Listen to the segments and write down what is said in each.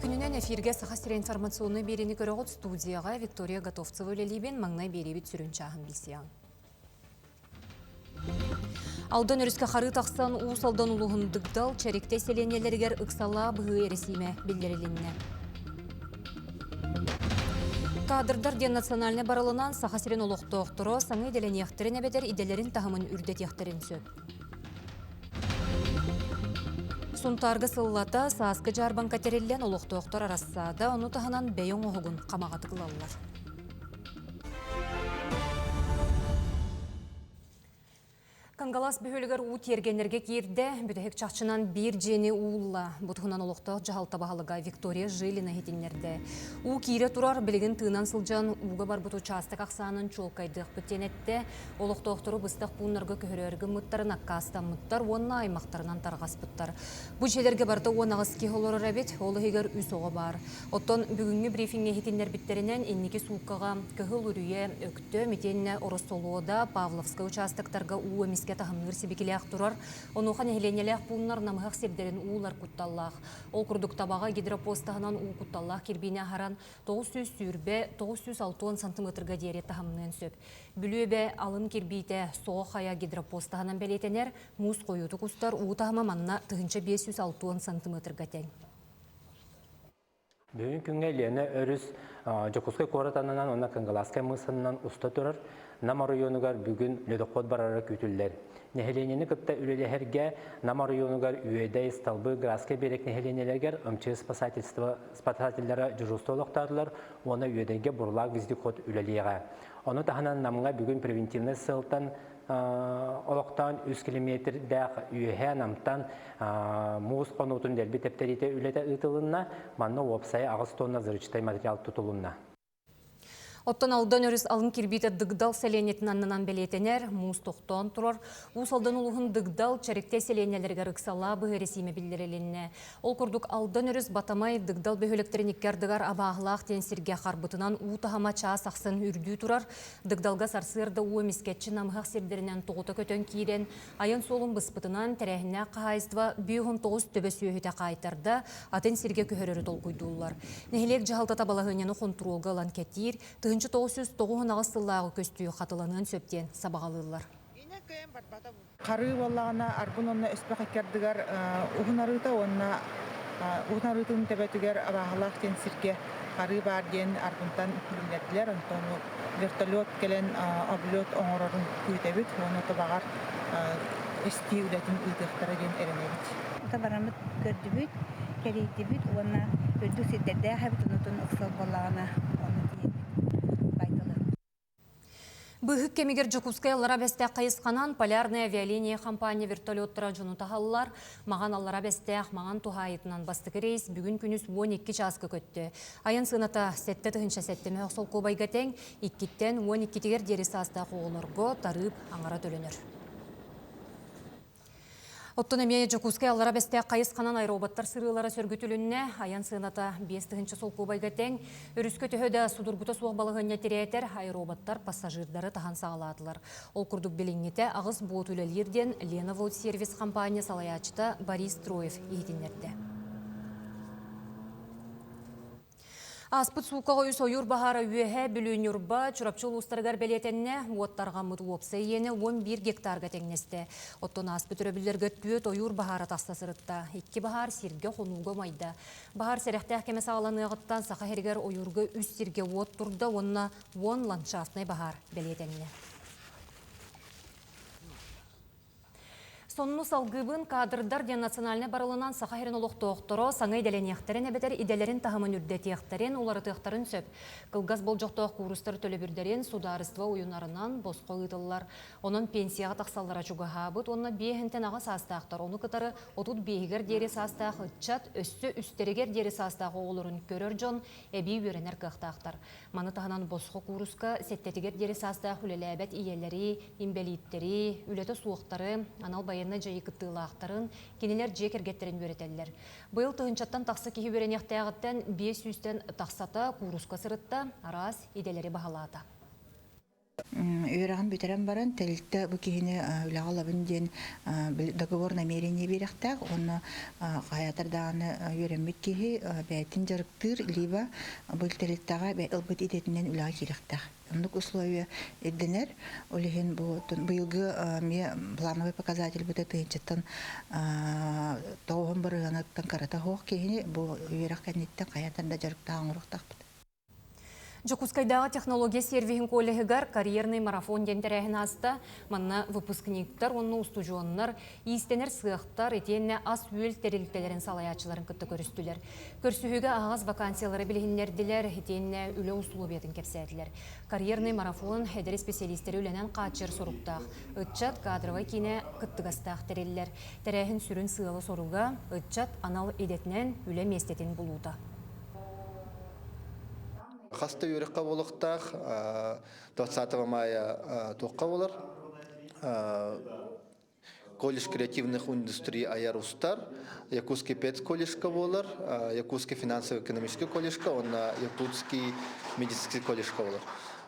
күнүнэн эфиргэ Саха сирэ информационнай биэриини көрөҕүт студияҕа Виктория Готовцева үлэлиибин маҥнай биэриибит сүрүн чааһын билсиэҕиҥ. Алдан өрүскэ харыы тахсан Уус Алдан улууһун Дыгдал, Чэриктэй сэлиэнньэлэригэр ыксалаа быһыы эрэсиимэ биллэрилиннэ. Кадрдар диэн национальнай барылынан Саха сирин олохтоохторо саҥа идэлэниэхтэрин эбэтэр идэлэрин таһымын үрдэтиэхтэрин сөп. Сунтаарга сыллата сааскы дьаарбаҥка тэриллэн олохтоохтор арассаада, ону таһынан бэйэ оҥоһугун хамаҕатык ылаллар. Кангалас бөһүөлэгэр уу тиэргэннэргэ киирдэ, бүтэһик чахчынан биир дьиэни уулла. Бу туһунан олохтоох дьаһалта баһылыга Виктория Жилина иһитиннэрдэ. Уу киирэ турар, билигин тыынан сылдьан ууга барбыт учаастак ахсаанын чуолкайдыахпыт диэн эттэ. Олохтоохтору быстах пууннарга көһөрөөрү гыммыттарын аккаастаммыттар уонна аймахтарынан тарҕаспыттар. Бу дьиэлэргэ барыта 18 киһи олорор эбит, ол иһигэр үс оҕо баар. Оттон бүгүҥҥү брифиҥҥэ иһитиннэрбиттэринэн, инники сууккаҕа Кыһыл Үрүйэ, Өктөм итиэннэ Ороссолуода, Павловскай учаастактарга уу эмискэ таһымныыр сибикилээх турар. Онуоха нэһилиэнньэлээх пууннар намыһах сирдэрин уулар кутталлаах. Ол курдук Табаҕа гидропост таһынан уу кутталлаах кирбиини аһаран 920 960 сантыметрга диэри таһымныан сөп. Бүлүү эбэ алын кирбиитэ Соҕо Хайа гидропост таһынан бэлиэтэнэр, муус хойуутук устар уу таһыма манна 1560 сантыметрга тэҥ. Бүгүн күҥҥэ Лена өрүс Дьокуускай куорат аннынан уонна Кангаласскай мыысанынан уста турар Нам оройуонугар бүгүн ледоход барара күүтүллэр. Нэһилиэнньэни кытта үлэлэһэргэ Нам оройуонугар Үөдэй, Столбы, Градскай биэрэк нэһилиэнньэлэригэр МЧС спасательство спасателлара дежурство олохтоотулар уонна Үөдэйгэ Бурлаак вездеход үлэлиэҕэ. Ону таһынан Намҥа бүгүн превентивнай сыалтан олохтоон үс километрдээх үөһээ Намтан муус хонуутун дэлби тэптэриитэ үлэтэ ыытылынна. Манна уопсайа 8 тонна взрывчатай материал тутулунна. Оттон Алдан өрүс алын кирбиитэ Дыгдал сэлиэнньэтин аннынан бэлиэтэнэр, муус тохтоон турар. Уус Алдан улууһун Дыгдал, Чэриктэй сэлиэнньэлэригэр ыксалаа быһыы эрэсиимэ биллэрилиннэ. Ол курдук Алдан өрүс Батамай, Дыгдал бөһүөлэктэрин икки ардыгар Абааһылаах диэн сиргэ харбытынан уу таһыма чаас ахсын үрдүү турар. Дыгдалга сарсыарда уу эмискэччи намыһах сирдэринэн тоҕута көтөн киирэн, айан суолун быспытынан тэрээһиннээх хаһаайыстыба 59 төбө сүөһүтэ хаайтарда, атын сиргэ көһөрөрү толкуйдууллар. Нэһилиэк дьаһалтата балаһыанньаны хонтуруолга ылан кэтиир, 1998 сыллааҕы көстүү хатыланыан сөп диэн сабаҕалыыллар. Харыы буоллаҕына Аргун уонна Өспөх икки ардыгар Уһун арыыта уонна Уһун арыытын төбөтүгэр Абааһылаах диэн сиргэ харыы баар диэн Аргунтан биллэрдилэр. Онтон вертолет кэлэн облет оҥорорун күүтэбит уонна табаҕар истии үлэтин ыытыахтара диэн эрэнэбит. Ото бараммыт көрдүбүт, кэрийдибит уонна үрдүк сирдэрдээх эбит, онутун ыксал буоллаҕына ону тиийэммит байталыахпыт. Быыһык кэмигэр Дьокуускай Аллара Бэстээх хайысханан Полярная авиалиния компания вертолеттара дьону таһаллар. Маҕан Аллара Бэстээх Маҥан туһаайытынан бастакы рейс бүгүн күнүс 12 чааска көттө. Айан сыаната 7 007 мөһөх солкуобайга тэҥ, иккиттэн 12-тигэр диэри саастаах оҕолорго тарыып аҥара төлөнөр. Оттон эмиэ Дьокуускай Аллара Бэстээх хайысханан аэроботтар сырыылара сөргүтүлүннэ. Айан сыаната 5 000 солкуобайга тэҥ. Өрүскэ төһө да судургута суох балаһыанньа тирээтэр, аэроботтар пассажирдары таһан саҕалаатылар. Ол курдук билиҥҥитэ аҕыс буот үлэлиир диэн Лена Сервис компания салайааччыта Борис Троев иһитиннэрдэ. Ааспыт сууккаҕа үс ойуур баһаара Үөһээ Бүлүү, Ньурба, Чурапчы улуустарыгар бэлиэтэннэ, уот тарҕаммыт уопсай иэнэ 11 гектарга тэҥнэстэ. Оттон ааспыт өрөбүллэргэ түөрт ойуур баһаара тахса сырытта. Икки баһаар сиргэ хонууга умайда. Баһаар сэрэхтээх кэмэ саҕаланыаҕыттан Саха сиригэр ойуурга үс сиргэ уот турда уонна 10 ландшафтнай баһаар бэлиэтэннэ. Сонуну салгыыбын кадрдар диэн национальнай барылынан Саха сирин олохтоохторо саҥа идэлэниэхтэрин эбэтэр идэлэрин таһымын үрдэтиэхтэрин, уларытыахтарын сөп. Кылгас болдьохтоох куурустар төлөбүрдэрин судаарыстыба уйунарынан босхо ыытыллар. Онон пенсияҕа тахсаллара чугаһаабыт уонна биэһинтэн аҕа саастаахтар ону кытары 35-гэр диэри саастаах ыччат, өссө үстэригэр диэри саастаах оҕолорун көрөр дьон эбии үөрэнэр кыахтаахтар. Маны таһынан босхо кууруска сэттэтигэр диэри саастаах үлэлээбэт ийэлэри, инбэлииттэри, үлэтэ суохтары, анал байыаннай дьайыы кыттыылаахтарын, кинилэр дьиэ кэргэттэрин үөрэтэллэр. Быйыл тыһыынчаттан тахса киһи үөрэниэхтээҕиттэн 500-тэн тахсата кууруска сырытта, араас идэлэри баһылаата. Үөрэҕин бүтэрэн баран тэрилтэ бу киһини үлэҕэ ылабын диэн договор намерение биэрэхтээх уонна хайаатар даҕаны үөрэммит киһи бэйэтин дьарыктыыр либо бу тэрилтэҕэ ылбыт идэтинэн үлэҕэ киирэхтээх. Оннук условия ирдэнэр. Ол иһин бу быйылгы эмиэ плановый показатель быта тыһыынчаттан тоҕуһун бырыһыаныттан кырата суох киһини бу үөрэх кэнниттэн хайаатар да дьарыктаах оҥоруохтаахпыт. Дьокуускайдааҕы технология сервиһин коллеһыгар карьерный марафон диэн тэрээһин ааста. Манна выпускниктар уонна устудьуоннар, иистэнэр сыахтар итиэннэ ас-үөл тэрилтэлэрин салайааччыларын кытта көрүстүлэр. Көрсүһүүгэ аһаҕас вакансиялары билиһиннэрдилэр, итиэннэ үлэ усулуобуйатын кэпсээтилэр. Карьерный марафон эдэр исписэлиистэри үлэнэн хааччыйар соруктаах. Ыччат кадровай киинэ кыттыгастаах тэриллэр. Тэрээһин сүрүн сыала-соруга, ыччат анал идэтинэн үлэ миэстэтин булуута. Хас да үөрэххэ буолуохтаах 20 мая туохха буолар колледж креативных индустрий айар устар Якутский педколледжка буолар Якутский финансово-экономический колледжка уонна Якутский медицинский колледжка буолар.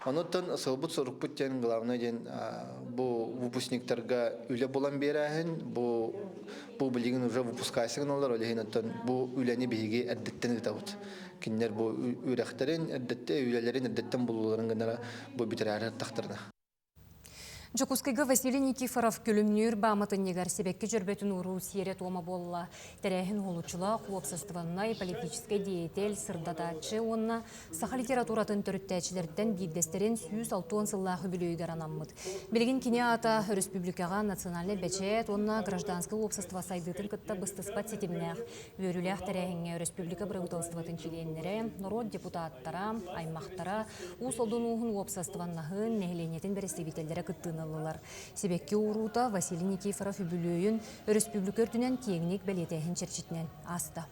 Онуттан сылбыт сорукпут диэн главное диэн бу выпускниктарга үлэ булан биэрээһин бу бу билигин уже выпускайсыгын олор ол иһин оттон бу үлэни биһиги эрдэттэн ыытабыт. Кинилэр бу үөрэхтэрин эрдэттэ үлэлэрин эрдэттэн булууларын гынара бу бүтэрээри тахтарына. Дьокуускайга Василий Никифоров Күлүмнүүр бааматынньыгар сибэкки дьөрбөтүн ууруу сиэрэ-туома буолла. Тэрээһин уһулуччулаах уопсастыбаннай политическай деятель, сырдатааччы уонна саха литературатын төрүттээччилэртэн биирдэстэрин 160 сыллаах үбүлүөйүгэр анаммыт. Билигин кини аата өрөспүүбүлүкэҕэ национальнай бэчээт уонна гражданскай уопсастыба сайдыытын кытта быстыспат ситимнээх Үөрүүлээх тэрээһиҥҥэ өрөспүүбүлүкэ бырабыыталыстыбатын чилиэннэрэ, норуот депутаттара, аймахтара, Уус Алдан ууһун уопсастыбаннаһын, нэһилиэнньэтин бэрэстэбиитэллэрэ кыттыыны ыллылар. Сибэкки ууруута Василий Никифоров үбүлүөйүн өрөспүүбүлүкэ үрдүнэн киэҥник бэлиэтээһин чэрчитинэн ааста.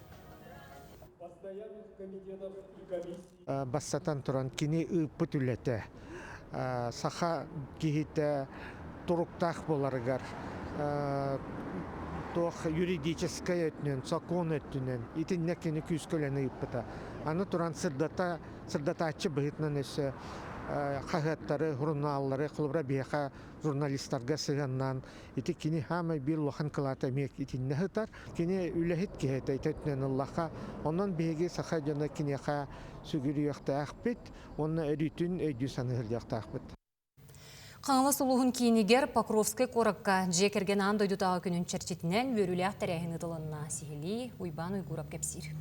Бастатан туран, кини ыыппыт үлэтэ саха киһитэ туруктаах буоларыгар туох юридическай өттүнэн, сокуон өттүнэн итиннэ кини күүскэ үлэни ыыппыта. Аны туран сырдата, сырдатааччы быһыытынан өссө хаһыаттары, сурунааллары, холобура биһиэхэ журналистарга сыһыаннаан Ити кини хаамай биир улахан кылаата эмиэ итиннэ сытар. Кини үлэһит киһи этэ, ити өттүнэн ыллахха. Онон биһиги саха дьоно киниэхэ сүгүрүйүөхтээхпит уонна өрүүтүн өйдүү саныы сылдьыахтаахпыт. Хаҥалас улууһун киинигэр Покровскай куоракка дьиэ кэргэн аан дойдутааҕы күнүн чэрчитинэн үөрүүлээх тэрээһин ыытылынна. Сиһилии Уйбаан Уйгуров кэпсиир.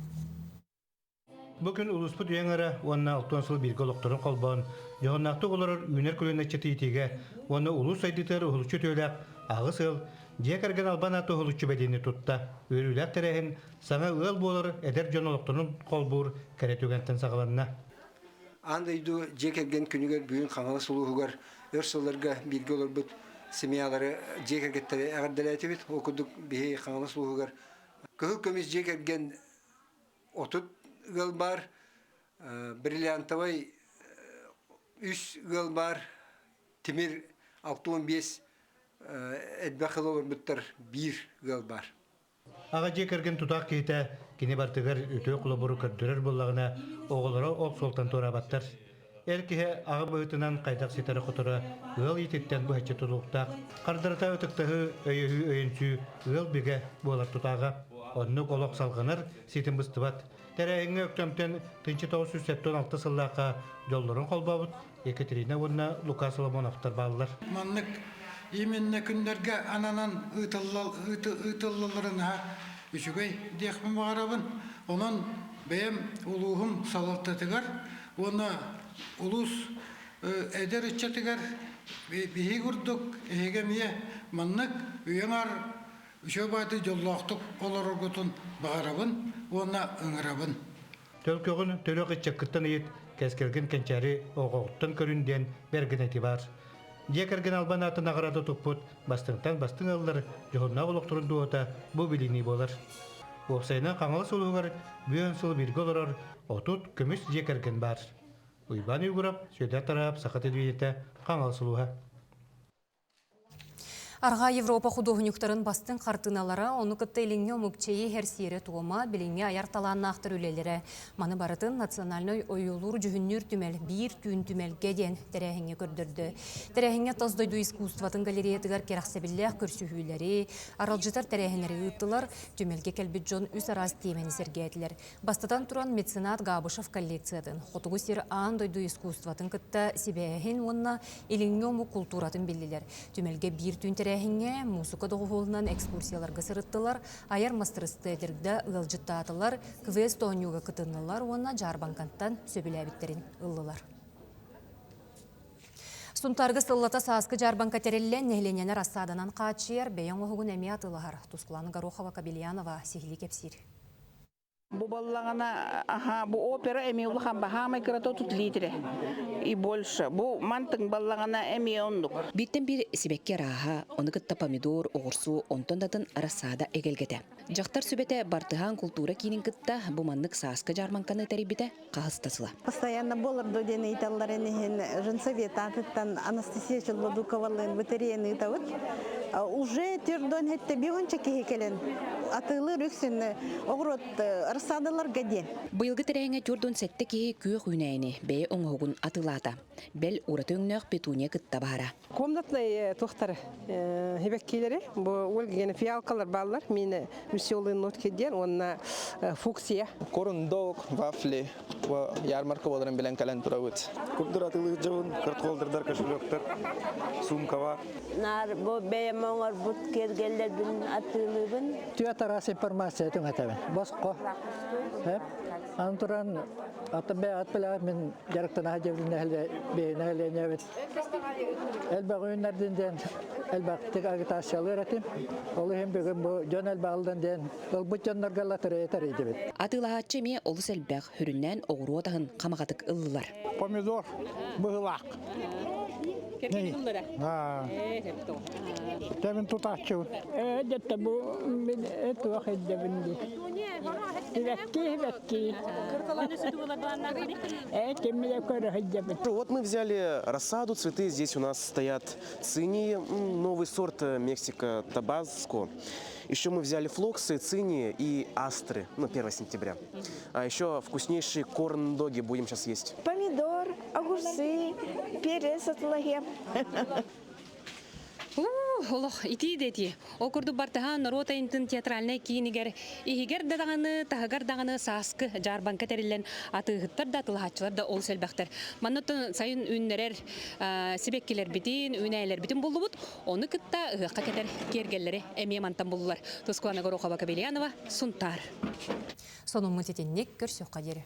Бу күн улууспут үйэ аҥара уонна алтан сыл бииргэ олохторун холбоон, дьоһуннаахтык олорор үүнэр көлүөнэ ыччаты уонна улуус сайдыытыгар уһулуччу үтүөлээх аҕыс ыал дьиэ кэргэн албан ааты уһулуччу бэлиэни тутта. Үөрүүлээх тэрээһин саҥа ыал буолар эдэр дьон олохторун холбуур кэрэ түгэнтэн саҕаланна. Аан дойду дьиэ кэргэн күнүгэр бүгүн Хаҥалас улууһугар өр сылларга бииргэ олорбут семьялары дьиэ кэргэттэри эҕэрдэлээтибит. Ол курдук биһи Хаҥалас улууһугар кыһыл көмүс дьиэ кэргэн 30 ыал баар, бриллиантовай үс ыал баар, тимир 65 элбэх ыал олорбуттар биир ыал баар. Аҕа дьиэ кэргэн тутаах киһитэ кини бартыгар үтүө холобуру көрдөрөр буоллаҕына, оҕолоро ол суолтан туораабаттар. Эр киһи аҕа быһыытынан хайдах ситэрэ-хоторо ыал иититтэн быһаччы тутулуктаах. Хардарыта ытыктаһыы, өйөһүү, өйөнсүү ыал бигэ буолар тутааҕа. Оннук олох салҕанар, ситим быстыбат. Тэрээһиҥҥэ Өктөмтөн 1976 сыллаахха дьоллорун холбообут Екатерина уонна Лука Соломоновтар бааллар. Маннык именно күннэргэ ананан ыытыллалларын наһаа үчүгэй диэхпин баҕарабын. Онон бэйэм улууһум салалтатыгар уонна улуус эдэр ыччатыгар биһиги курдук эһиги эмиэ маннык үйэҥ үчүгэй баайдык дьоллоохтук олороргутун баҕарабын уонна ыҥырабын. Төлкөҕүн төрөх ыччаккыттан ыйыт, кэскилгин кэнчээри оҕоҕуттан көрүн диэн бэргэн эти баар. Дьиэ кэргэн албан аатын наҕараада туппут бастыҥтан бастыҥ ыаллар дьоһуннаах олохторун дууһата бу билинии буолар. Уопсайынан Хаҥалас улууһугар бүөн сыл бииргэ олорор 30 көмүс дьиэ кэргэн баар. Уйбаан Уйгуров, Сүөдэр Тараап, Саха телевидениетэ, Хаҥалас улууһа. Арҕаа Европа худуоһунньуктарын бастыҥ хартыыналара, ону кытта илиҥҥи омук чэйи иһэр сиэрэ-туома, билиҥҥи айар талааннаахтар үлэлэрэ. Маны барытын национальнай ойуулуур-дьүһүннүүр түмэл биир түүн түмэлгэ диэн тэрээһиҥҥэ көрдөрдө. Тэрээһиҥҥэ тас дойду искусствотын галереятыгар кэрэхсэбиллээх көрсүһүүлэри, аралдьытар тэрээһиннэри ыыттылар, түмэлгэ кэлбит дьон үс араас тиэмэни сэргээтилэр. Бастатан туран, меценат Габышев коллекциятын, хотугу сир аан дойду искусствотын кытта сибээһин уонна илиҥҥи омук култууратын биллилэр. Түмэлгэ биир түүн тэрээһиҥҥэ муусука доҕуһуолунан экскурсияларга сырыттылар, айар мастарыстыайдарга ыалдьыттаатылар, квест-оонньууга кытыннылар уонна дьаарбаҥкаттан сөбүлээбиттэрин ыллылар. Сунтаарга сыллата сааскы дьаарбаҥка тэриллэн, нэһилиэнньэни рассааданан хааччыйар, бэйэ оҥоһугун эмиэ атыылаһар. Тускулаана Горохова-Кобельянова сиһилии кэпсиир. Бу баллаҕына, аха, бу опера эмиэ улахан баһаамай кырата 30 литре и больше. Бу мантыҥ баллаҕына эмиэ оннук. Бииртэн биир сибэкки арааһа, ону кытта помидор, оҕурсу, онтон да атын рассада эгэлгэтэ. Дьахтар сүбэтэ Бартыһаан култуура киинин кытта бу маннык сааскы дьаармаҥканы тэрийбитэ хаһыс да сыла. Постоянно буолар дуу диэн ыйыталларын иһин женсовет аатыттан Анастасия Челлодуковалыын бу тэрийэн ыытабыт. Уже төрдөн хетте бионча киһи кэлэн атыылыыр үксүн оҕуруот рассадаларга диэн. Быйылгы тэрээһиҥҥэ 47 киһи күөх үүнээйини бэйэ оҥоһугун атыылаата. Бэл, ураты өҥнөөх петуния кытта баара. Комнатнай туохтары хибэккилэри бу Ольга фиалкалар бааллар миэнэ веселые нотки диэн уонна фуксия. Корндог, вафли ярмарка буоларын билэн кэлэн турабыт. Курдур атылыыр дьабын, картхолдердар, кошелектар, сумка Наар бу бэйэм оҥорбут киэргэллэрбин атыылыыбын. Түөрт араас информация түҥэтэбин. Босхо. Аны туран, атын бэйэ ат билэҕит мин дьарыктана сылдьабын нэһилиэнньэбит. Элбэх үүннэрдин диэн элбэхтик агитациялыыр этим. Ол иһин бүгүн бу дьон элбэҕилдэн диэн ылбыт дьоннорго лотерея тэрийдибит. Атыылаһааччы эмиэ олус элбэх, сүрүннээн оҕуруот аһын хамаҕатык ыллылар. Помидор быһылаах. Тэбин тутааччыбын. Дьэ бу мин туох ирдэбин дии. Сибэкки, сибэкки. Вот мы взяли рассаду, цветы. Здесь у нас стоят цинии, новый сорт Мексика Табаско. Еще мы взяли флоксы, цинии и астры, ну, 1 сентября. А еще вкуснейшие корн-доги будем сейчас есть. Помидор, огурцы, перец атыылаһыам. Олох итии да итии. Ол курдук Бартыһаан норуот айымньытын театральнай киинигэр иһигэр да даҕаны, таһыгар даҕаны сааскы дьаарбаҥка тэриллэн атыыһыттар да, атыылаһааччылар да олус элбэхтэр. Манна сайын үүннэрэр сибэккилэрбитин, үүнээйилэрбитин буллубут. Ону кытта ыһыахха кэтэр киэргэллэри эмиэ мантан буллулар. Тускулана Горохова-Кобельянова, Сунтаар. Сонуммут итинник көрсүөххэ диэри.